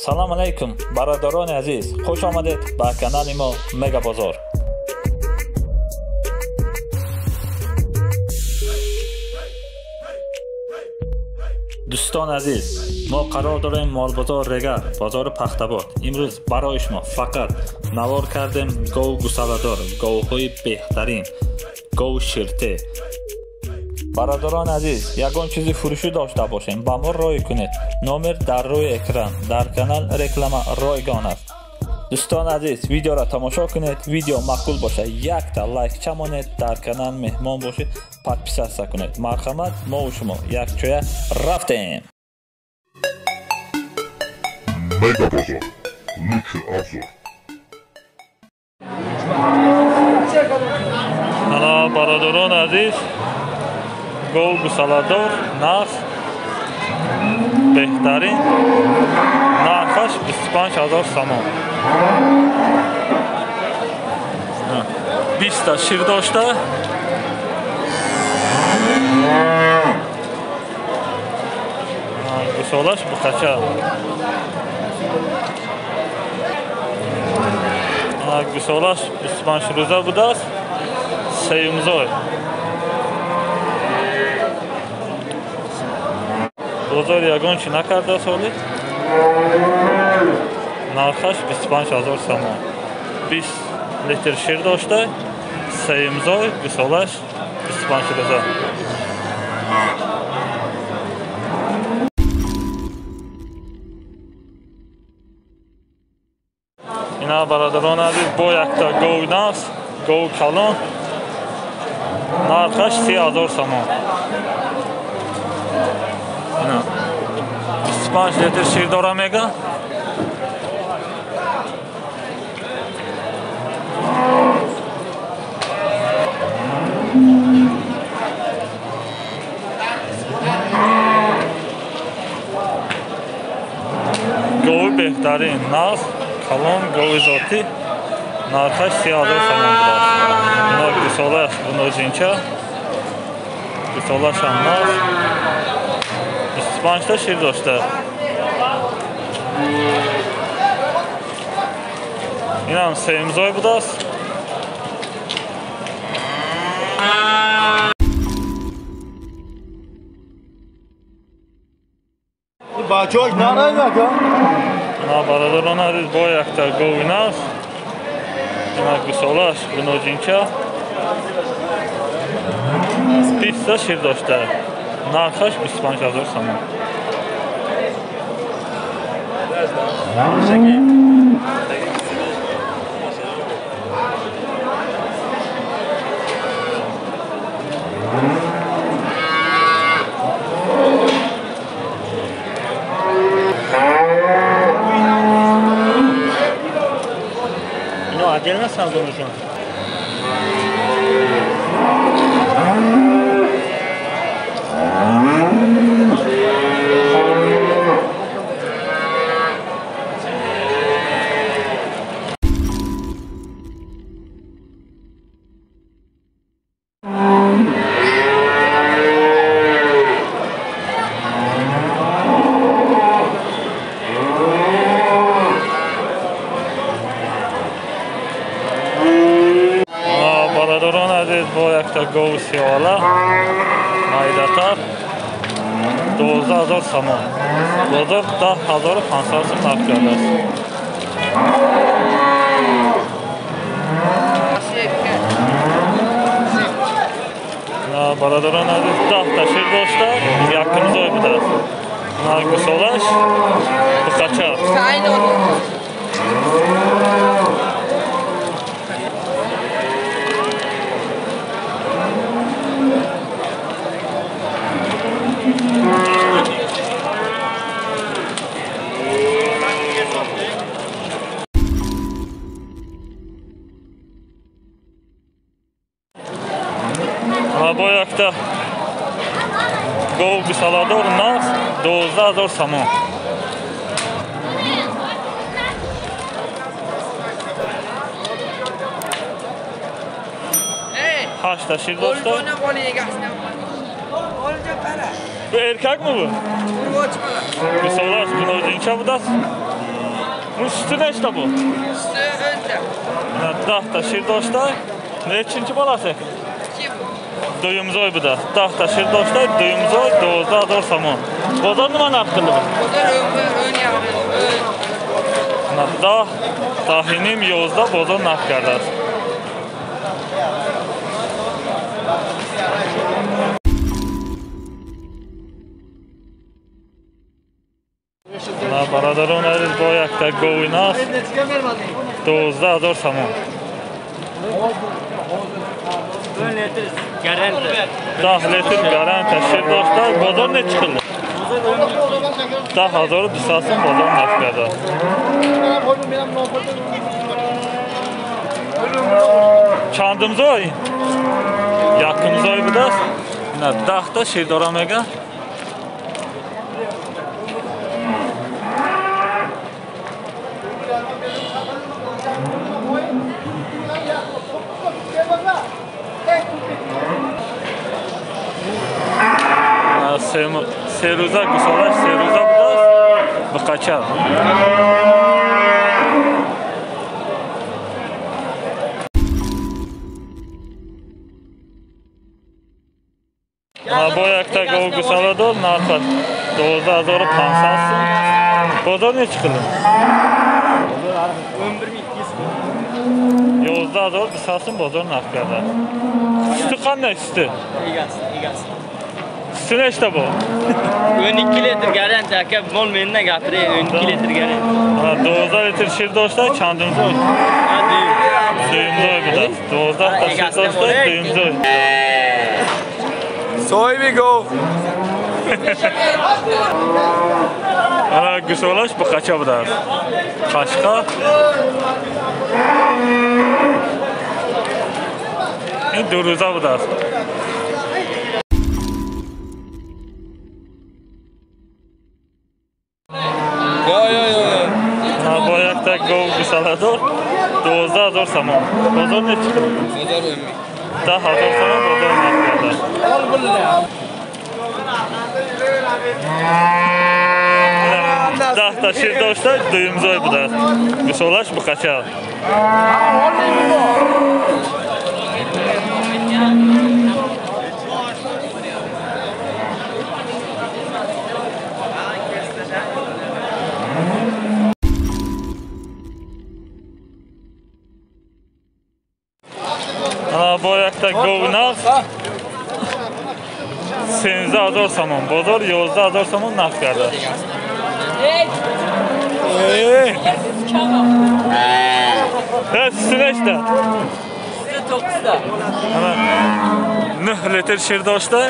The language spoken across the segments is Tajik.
Салом алейкум, бародарони азиз, хуш омадед ба канали мо Мега Бозор. Дӯстони азиз, мо қарор дорем молбозор Регар, бозори Пахтабод. Имрӯз барои шумо фақат навор кардем гов гусаладор, говҳои беҳтарин, гов ширте. Бародарони азиз, ягон чизи фурӯшӣ дошта бошем, ба мо рой кунед. Номер дар рӯи экран, дар канал реклама ройгон аст. Дӯстони азиз, видеоро тамошо кунед, видео маъқул бошад, якта лайк чамонед, дар канал меҳмон бошед, подписаться кунед. Марҳамат, мо ва шумо якҷоя рафтем. Мега Бозор. Лучший обзор. Ана бародарони азиз, гов гусаладор, нарх беҳтарин, нархаш 25 000 сомон. 20 шир дошта, гусолаш буқача. Гусолаш 25 рӯза будааст, сеюмзой. Бозор ягон чӣ накарда соли. Нархаш 25 000 сомон. 20 литр шир дошта, сеюмзой, гусолаш 25 рӯза. Ина бародарони азиз, бо якта гов нас, гов калон, нархаш 30 000 сомон. Ина 25 литр шир дора мега. Гови беҳтарин, нағз, калон, гови зотӣ, нархаш 30 000 сомон будааст. Ина гусолааш бунозинча, гусолаашам нағз, 25 та шир дошта. Инам сеюмзой будааст. Бачаҳош нарагака? Ана бародарон азиз, бо якта гови нағз, ина гусолааш бунозинча, 20 та шир дошта, нархаш 25 000 сомон. Ино отдельно савдо мешавад? Бародарон азиз, бо якта гов сиёла майдатар 12 000 сомон. Бозор 10 500 сом нарх кардааст. Бародарон азиз, 10 та шир дошта, якумзой будааст. Гусолаш буқача. Бо якта гов гусаладор, нағз, 12 000 сомон. Ҳашта шир дошта. Бу эркакми бу? Гусолаш гунозинча будааст. Bu sütü neçte bu? Sütü önde. 10 ta şir doşta. Neçinci balası? 2 bu. Duyumzoy bu da. 10 ta şir doşta, duyumzoy 12 000 somon. Bozor nima narx qildi bu? Bozor 11, 10,5. 10,5 11 bozor narx kardааст. Бародарон азиз, бо якта гови наст 12 000 сомон. 10 литр гарантия шир дошта. Бозор нечи қилди? 10 200 сом бозор нарх кардааст. Чандумзой? Якумзой будааст. Ина 10 та шир дора мега. Се рӯза гусолаш се рӯза будааст. Биқача. Бо якта гов гусола дор, нархаш 12 500 сум. Бозор нечи қилди? 11 200. 11 200 сум бозор нарх кардааст. Sütü qanday sütü? Egasi, egasi. Sütü nechta bu? 12 litr garantiya aka, mol mendan gapiray, 12 litr garantiya. Ha, 12 litr şir doshta, chandimzoy. Ha, duyum. Duyumzoy будааст. 12 ta şir doshta, duyumzoy. Соҳиби гов. Ана гусолаш биқача будааст. Қашқа. Ин 2 рӯза будааст. Бо якта гов гусоладор 12 000 сомон. Бозор нечи қилди? Бозор 10 000 сомон бозор нарх кардааст. 10 та шир дошта, дуюмзой будааст. Гусолаш биқача. Ана бо якта гов нағз 13 000 сомон. Бозор 11 000 сомон нарх кардааст. Sütü nechta? Sütü 9 ta. Ana 9 litr şir doshta.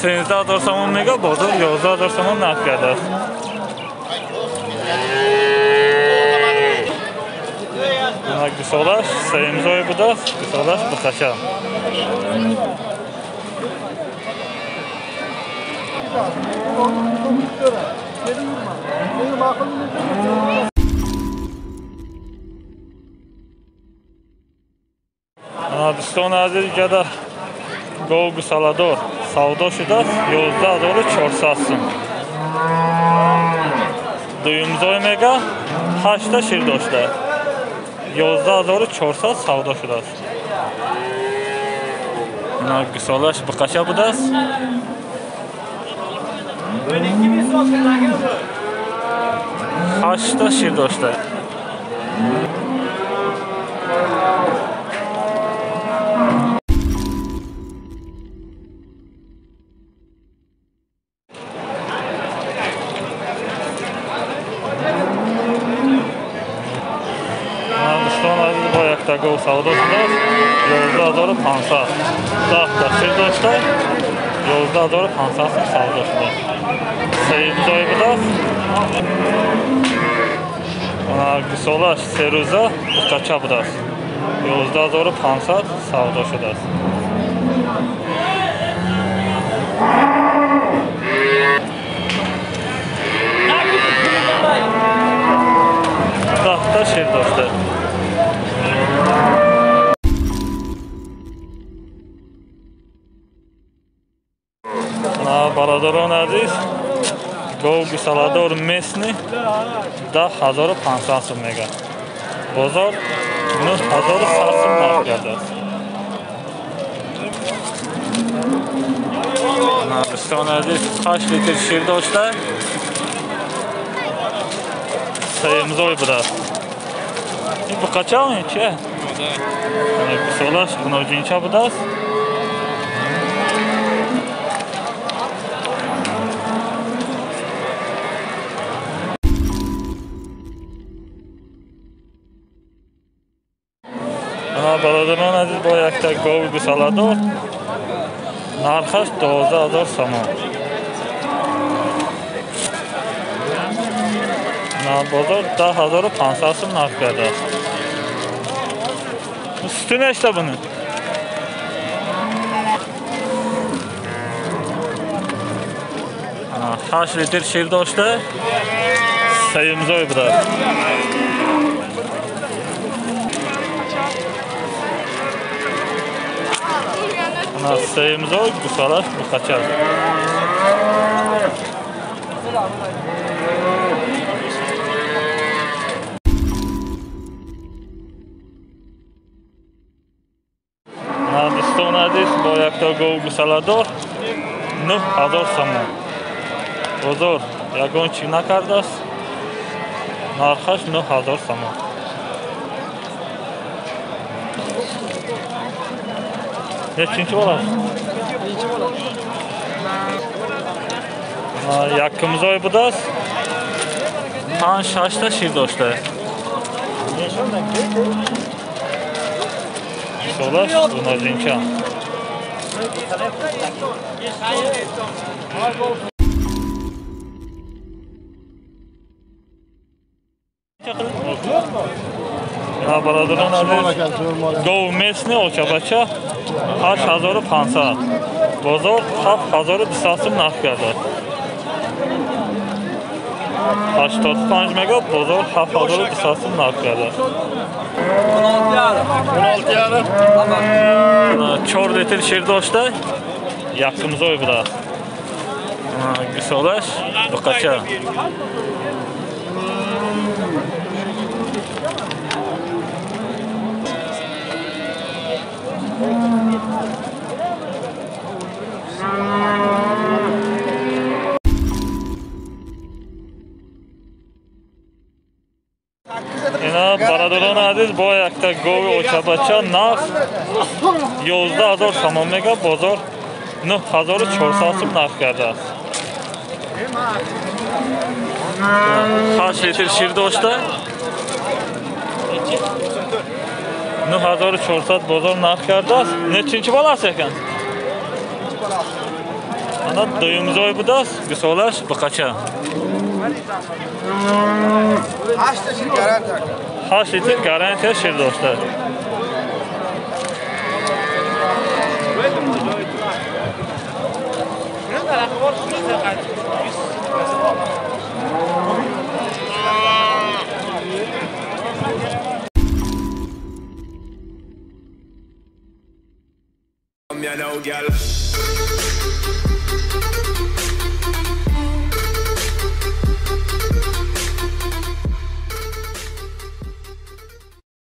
13 000 сомон мега, бозор 11 000 сомон нарх кардааст. Ана гусолаш сеюмзой будааст, гусолаш биқача. Ана дӯстони азиз, ҷада гов гусоладор савдо шудааст 11 400 сум. Дуюмзой мега, 8 та шир дошта. 11 400 савдо шудааст. Ина гусолаш биқача будааст. 8 та шир дошта. Дӯстон азиз, бо якта гов савдо шудааст 11 500. 10 та шир дошта, 11 500 сум савдо шудааст. Сеюмзой будааст. Ана гусолаш се рӯза биқача будааст. 11 500 савдо шудааст. 10 та шир дошта. Бародарон азиз, Гов гусаладор местный 10500 сум мега. Бозор 9100 сум нарх кардааст. Дӯстони азиз, 8 литр шир дошта, сеюмзой будааст. Ин буқача чи? Гусолаш гуноҷинча будааст. Бародарон азиз, бо якта гови гусаладор, нархаш 12000 сомон. Бозор 10500 сум нарх кардааст. Sütü neçdə bunun? 8 литр шир дошта, сеюмзой будааст. Сеюмзой гусалаш буқача. Дӯстони азиз, бо якто гов гусаладор 9000 сомон. Бозор ягон чӣ накардааст, нархаш 9000 сомон. Нечинчи болаш? Якумзой будааст, 5-6 та шир дошта. Солаш гуножинча. Бародарон азиз, гов местный очабача 8500. Бозор 7200 сум нарх кардааст. 85 мега, бозор 7200 сум нарх кардааст. 16,5. 4 литр шир дошта, якумзой будааст. Гусолаш буқача. Ина бародарони азиз, бо якта гови очабача нарх 11000 сомон мега, бозор 9400 сум нарх кардааст. 8 литр шир дошта, 9400 бозор нарх кардааст. Нечинчи боласт экан? Ана дуюмзой будааст, гусолаш буқача. 8 литр гарантия шир дошта. You know, girl.